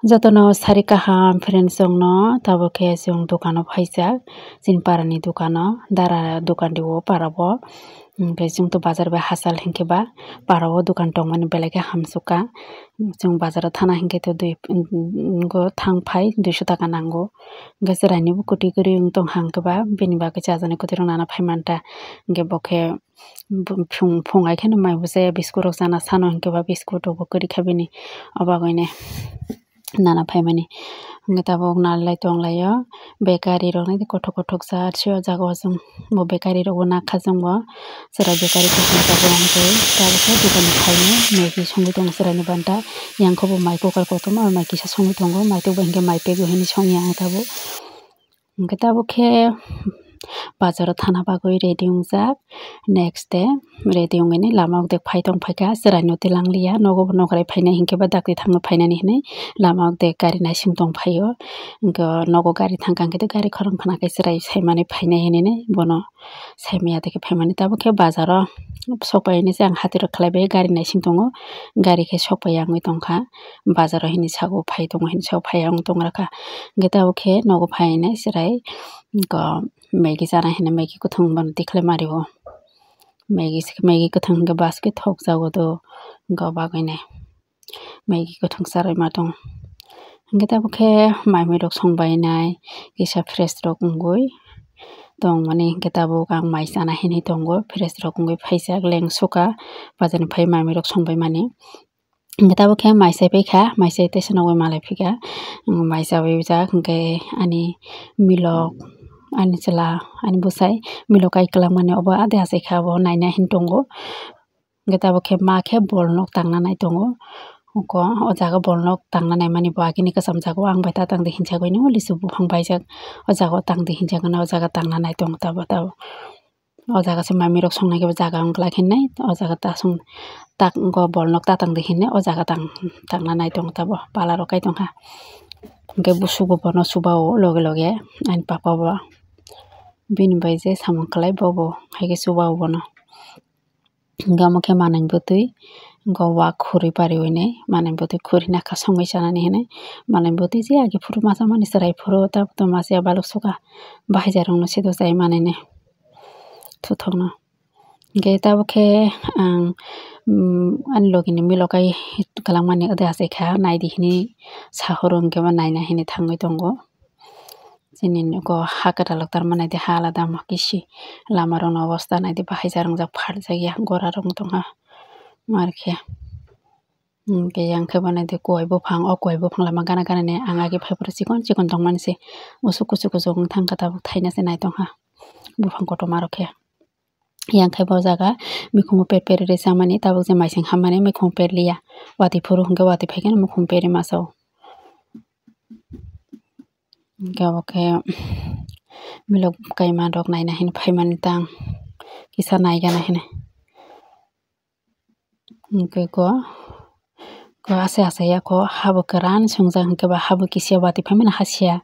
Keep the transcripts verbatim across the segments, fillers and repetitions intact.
Jotono sari kaham friends rokno, tabuk khe chwng dukano phaijak, chini parani dukano, dara dukan rio parao, hwnkhe chwngto bazar bai hachal hinkhe ba parao dukan tongmani belai khe hamsukha, chwng bazaro thana hinkhe to dui, go thang phai duiso taka nango, hwnkhe chwraini bo kwtwi kwrwi wng tongkha hinkhe ba bini bagwi chajaknai kwtwirok nana phai manta, hinkhe bo khe. Phung phung hai kheno mai bo chaya, biscuit rok chana sano hinkhe ba biscuit rok bo kwrwi kha bini, o bagwi ni nana phaimani. Hwnkhe tabuk nalai tonglaio, bakery rok nai kothok kothok cha se o jaga o chwng bo bakery rok bo nakha chwng bo, chwrai bakery kothok tabuk hwnkhe tabuk khe dukan ni phaino Maggie songwi tongo chwraini banta, yang khe bo mai cooker kotorma mai kisa songwi tongo, mai tokbai hinkhe mai pego hinwi songya ang tabuk. Hwnkhe tabuk khe bazaro thana bagwi ready wngjak. Next day ready wngwi lama ugde phai tong phaikha, chwraino tilang liya, nogo bo nokrai phainai hinkhe ba dakti thangno phainani hinwi lama ugde gari naising tong phaio. Hwnkhe nogo gari thangkha hinkhe gari khorang khna khe chwrai saimani phainai hinwi bono saimaya tei khe phaimani. Tabuk khe bazaro sok pai hinwi se ang hatiro khlai bai gari naising tongo, gari khe sok pai ya wngwi tongkha. Bazaro hini saka o phai tongo, hini saka o phai ya wng tong rakha. Hwnkhe tabuk khe nogo phai hinwi chwrai Maggie chana hinwi Maggie kwthwng bono tikhlai mario. Maggie se, Maggie kwthwng hinkhe bus khe thok jago do, hwnkhe o bagwi nai Maggie kwthwng charwi ma tongo. Hwnkhe tabuk khe mai mui rok song bai nai kisa fresh rok wngwi tongmani, hwnkhe tabuk ang mai chana hinwi tongo, fresh rok wngwi phaijak lengsuka bazar ni phai mai mui rok song bai mani. Hwnkhe tabuk khe mai chai paikha, mai chai teisa nogwi malai phikha, mai chawi jak hwnkhe ani milok, ani chwla, ani bwsai milok kai kwlangmani obo ade achaikha, obo naina hin tongo. Hwnkhe tabuk khe ma khe bolno tangna nai tongo, o jaga bolno tangna naimani bo agini kwcham jaga o ang bai ta tangdi hinjagwi no lisu buphang baijak, o jaga o tangdi hinjagwi no o jaga tangna nai tongo tabuk tabuk. O jaga se mai mui rok songnai khe bo jaga wng glak hinwi o jaga ta song tak wngkha, bolno ta tang di hinwi o jaga tang tangna nai tongo tabuk pala rok kai tongkha. Hwnkhe busugo bono chuba o loge loge ani papa bo bini bai je samung kwlai bobo hai khe chuba o bono. Hwnkhe omo khe manwi bwtwi wngkha wak khurui pariwi nai manwi bwtwi khurui nakha songwi chanani hinwi manwi bwtwi je agi phuru masa mani chwrai phuru tabuk tongma se baluk sukha bahai jarwng no sedo chai manwi nai. Thuthokno. Hwnkhe tabuk khe ang, um, ani logi ni milok kai kwlangmani ode achaikha, naidi hinwi sahoro, hwnkhe bo naina hinwi thangwi tongo. Chini nogo ha kwtal rok tarmani naidi ha alada ma kisi lama rokni obosta naidi bahai jarwngjak pharjakya gora rok wng tongkha. Markhe, hwnkhe yang khe bo naidi kowai buphang, o kowai buphang lama gana gana ni ang agi phaiphuru chikon chikon tongmani se usuk kuchuk kuchuk wng thangkha tabuk thaina se nai tongkha buphang kotorma rok khe. Yang khe bo jaga mikhumu per per ri chamani tabuk je maising hammani mikhumu per liya. Watwi phuru hwnkhe watwi phaikheno mikhumu per ri masa o. Hwnkhe obo khe milok kaima rok naina hinwi phaimani tang kisa naigana hinwi. Hwnkhe ko, ko asai asai ya ko habo kwran swngjak hwnkhe ba habo kisiya watwi phaimani hasiya,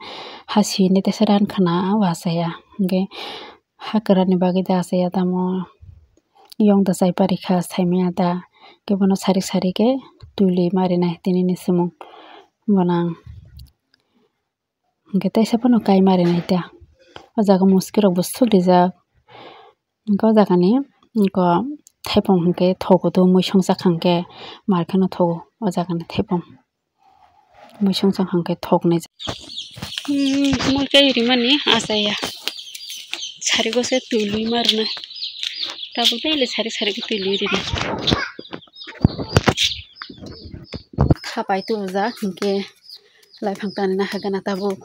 hasi hinwi teisa ran khna o asai ya. Hwnkhe ha kwran ni bagwi da asai ya tamo yong da chai parikha saimaya da, hwnkhe bono sarik sarik khe twi lwi ma rinai tini ni swmung bono ang. Hwnkhe teisa phano kai ma rinai ta. O jaga muski rok bo suk rijak. Hwnkhe o jaga ni wngkha thaipung hwnkhe thogo do muisung chakha hwnkhe mar kheno thogo o jaga ni thaipung. Muisung chakha hwnkhe thoknai. Hmm, mui kai rimani achaya. Sarigo se twi lwi ma rwnai. Tabuk daily sari sari khe twi lwi rinai. Khapai tubujak hwnkhe. Laiphang tanina hagana tabuk.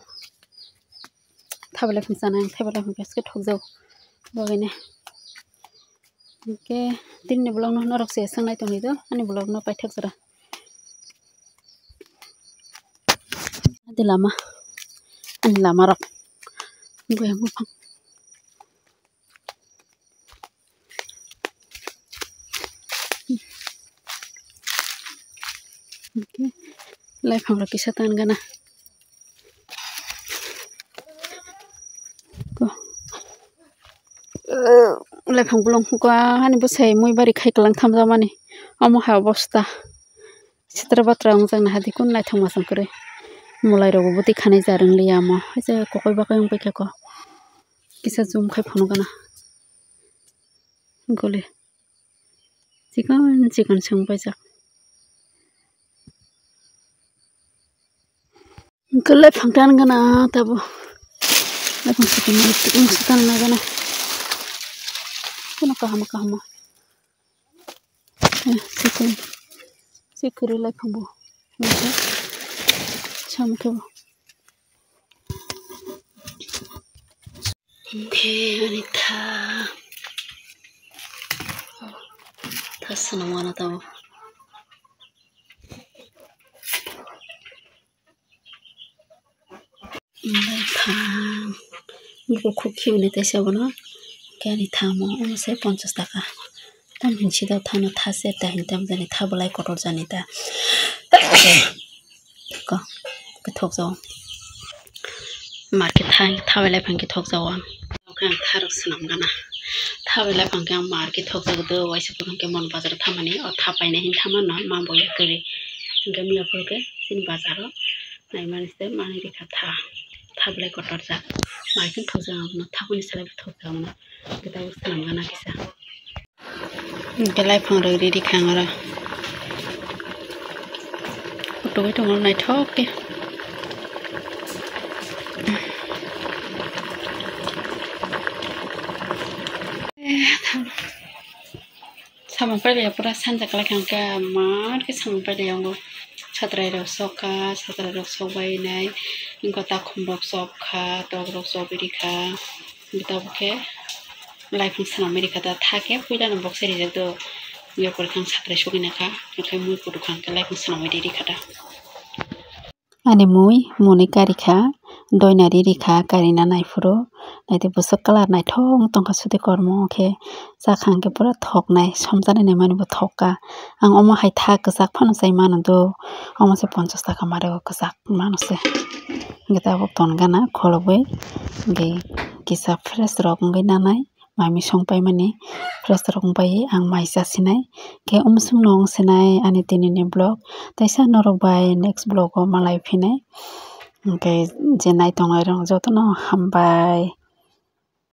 Thaibai laiphang chanai, thaibai laiphang khe thokjak. Bagwino. Hwnkhe, tinini vlogno norok se swngnai tongwi do, ani vlogno paithak jora. Adi lama, ani lama rok. Buphang. Laiphang rok kisa tan gana. Laiphang bolong huka hani bwsai mui bari khai kwlang thamjakmani. Omo hai obosta. Sitra batra wngjaknai hadi kun naithok masang kwrwi. Mwlai rok bo bwtwi khanai jar wng liya omo. Hai se kokoi bakai wng paikha ko. Kisa zoom khai phunuk gana. Goli. Chikon chikon se wng paijak. Hwnkhe lai phang tan gana tabo. Lai phang chikon wng tan gana. Kono kaham kaham. Eh, chikon. Chikon lai phang bo. Sam khe bo. Hwnkhe ani tha, tha swnam gana tabuk. Lai phang, bukhuk khibini teisa bono, hwnkhe ani tha omo, omo se ponchas taka. Tam hinwi sida thano tha se ta hinwi tam jani tha bolai kotor jani ta. Ko, khe thokjao. Mar khe tha, tha bai lai phang khe thokjao ang. Omo khe ang tha rok swnam gana. Tha bai lai phang khe ang mar khe thokjagwi do, waisa phuru hwnkhe mon bazar o thamani, o tha painai hinwi thamano ma boya kwrwi. Hwnkhe miya phuru khe chini bazar o naimani se manwi rikha tha. Tha belai kotor jak. Mar khe thokjak ang bono, tha kuni salai bo thokjak ang bono. Hwnkhe tabuk swnam gana kisa. Belai phang rok riri kha ang oro. Kutugwi tongo naithok khe. Samung pailaiya pura sanja kwlai kha hwnkhe mar khe samung pailaiya wngo. Satrai rok sok kha, satrai rok sok bai nai. Wngkha takhum rok sok kha, tok rok sok riri kha. Tabuk khe lai phang swnamwi rikha da, tha khe puila no box rijak do, yapor khe ang satrai sogwi nakha, hwnkhe mui kutu kha hwnkhe lai phang swnamwi rikha da. Ani mui muni kari kha, doina riri kha, karina naiphuru, naitwi bwswk colour naithok wng tongkha sudi kormo khe, chakha hwnkhe pura thoknai, somjani naimani bo thok kha. Ang omo hai tha kwchak phano chai mano do, omo se ponchas taka mare o kwchak mano se. Hwnkhe tabuk ton gana kholobwi, hwnkhe kisa fresh rok wngwi nanai, mami song paimani fresh rok wng pai ang mai chasinai. Hwnkhe umsung no wng sinai ani tini ni vlog, teisa norok bai next vlog o malai phinai. Hwnkhe je nai tongnai rok jotono hambai.